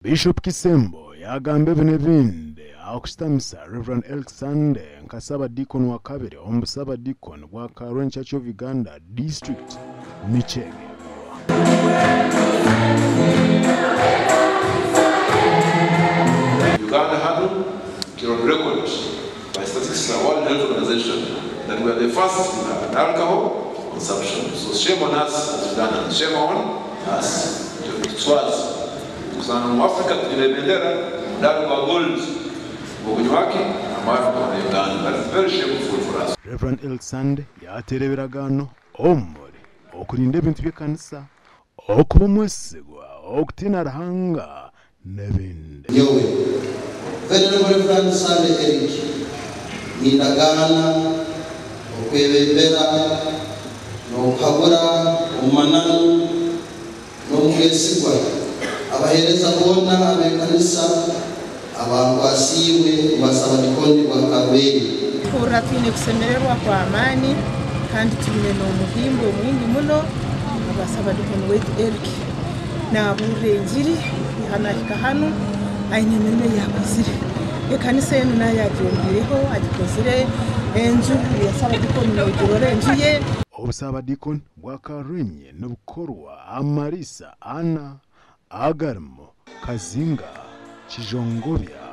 Bishop Kisembo yaagamba ebi n'ebindi aha kushutamisa Rev. Eric Sande nka Ssaabadiikoni wa kabiri omu bussaabadiikoni bwa Kaarwen Church of Uganda District Mikyegegwa. Uganda hanu kiri on record by statistics na World Health Organization that we are the first in alcohol consumption so shame on us as Ugandans shame on us itwe nituswaza kushanga omu Africa twine ebendera omudaari gwa gold gw'okunywa ki amaarwa na Uganda that is very shameful for us. Rev. Eric Sande yaateera ebiragaano omuri okurinda ebintu by'ekanisa, okuba omwesigwa, okutiina Ruhanga n'ebindi. Nyowe, Venerable Rev. Sande Eric, nindagaana okwebembera n'okuhabura omu mananu n'omu bwesigwa abaheereza boona ab'ekanisa abankwasiibwe obwa Sabadikoni bwa Karubeeri. Tuhurra twine kusemererwa kw'amaani kandi twine n'omuhimbo mwingi muno habwa Sabadikoni waitu Eric. Naabuurira engiri kwiha naahika hanu aine emirimo ei akozire. Ekanisa enu nayo agyongiireho agikozire, enju ya Sabadikoni noogirora enju ye. Obusaabadiikoni bwa Karenyi nibukorwa amariisa ana agarimu Kazinga, Kijongobya,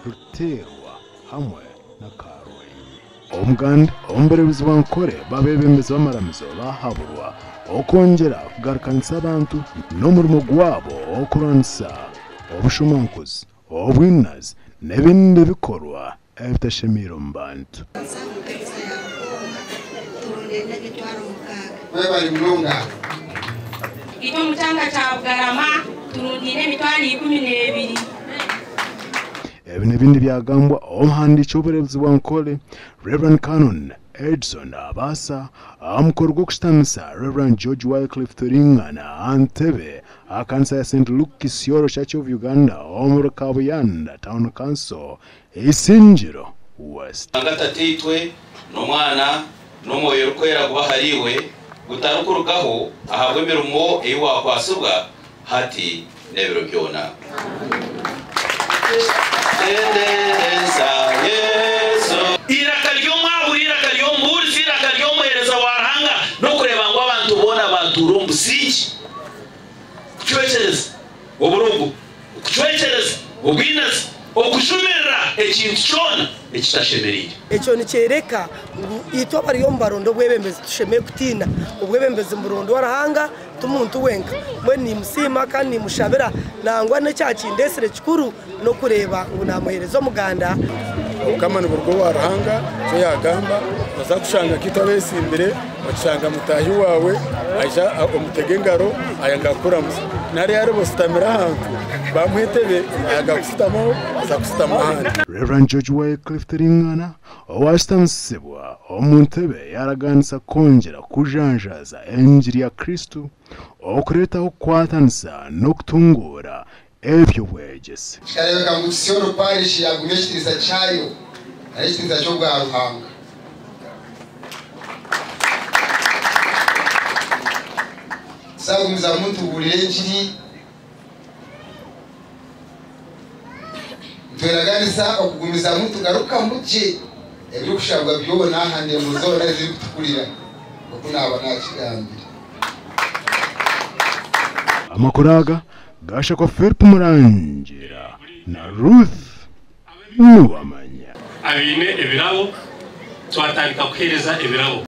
Ruteerwa hamwe na Kaarwenyi. Omuganda omu bureebuzi bwa Nkore b'abeebembezi b'amaramizo baahaburwa okwongyera kugarukanisa abantu n'omurimo gwabo okurwanisa obushumankuzi, obwinazi n'ebindi bikorwa ebitashemeire omu bantu. Itwe omu kyanga kya Bugarama turundiine emitwaro 12. Ebi n'ebindi byagambwa omuhandiiki w'obureebuzi bwa Nkore, Rev. Canon Edson Abaasa aha mukoro gw'okushutamisa Rev. George Wycliffe Turingana aha ntebe aha kanisa ya St. Luke Isiolo Church of Uganda omuri Kabuyanda Town Council, Isingiro West. Ruhanga Tataitwe, n'Omwana, n'Omwoyo Orikwera gube ahariiwe, gutarikurugaho ahabw'emirimo ei waakwatsibwa hati n'ebiro byona. Tendereza Yesu. Eiraka ry'omwahuri, eiraka ry'omubuurizi, eiraka ry'omuheereza wa Ruhanga n'okureeba ngu abantu boona baatuura omu busingye. Kucwekyereza oburogo, okucwekyereza obwinazi, okujumirira ekintu kyona ekitashemereire. Ekyo nikyoreka ngu itwe abariyo nibaronda obwebembezi tushemereire kutiina. Obwebembezi niburondwa Ruhanga ti muntu wenka. Mbwenu nimusiima kandi nimushabira nangwa n'ekyakindetsire kikuru n'okureeba ngu namuheereza omuganda. Obukama niburuga owa Ruhanga, nikyo yaagamba, Oza kushanga nkaitwe abeesimbire, okishanga mutaahi waawe aija omutega engaro ayanga kukuramutsya. Nari yareeba oshutamire ahantu, bamuha entebe ayanga kushutamaho aza kushutama ahandi. Rev. George Wycliffe Tiringana owashutamisibwa omu ntebe yaaragaanisa kwongyera kujanjaaza engiri ya Kristo, okureetaho okukwatanisa n'okutunguura eby'obwegyese. Kikareebeka ngu Isiolo Parish yaagumya ekitiinisa kyayo nari ekitiinisa ky'obwa Ruhanga. Tuzagumizamu nitubuurira engiri, nitweraganisa okugumizamu nitugarukamu gye ebirikushabwa byona aha ndembo zoona ezirikutukurira, nk'oku naaba naakigambire. Amakuru aga gaashakwa Philip Murangira na Ruth Nuwamanya. Abaine ebirabo, twatandika kuheereza ebirabo.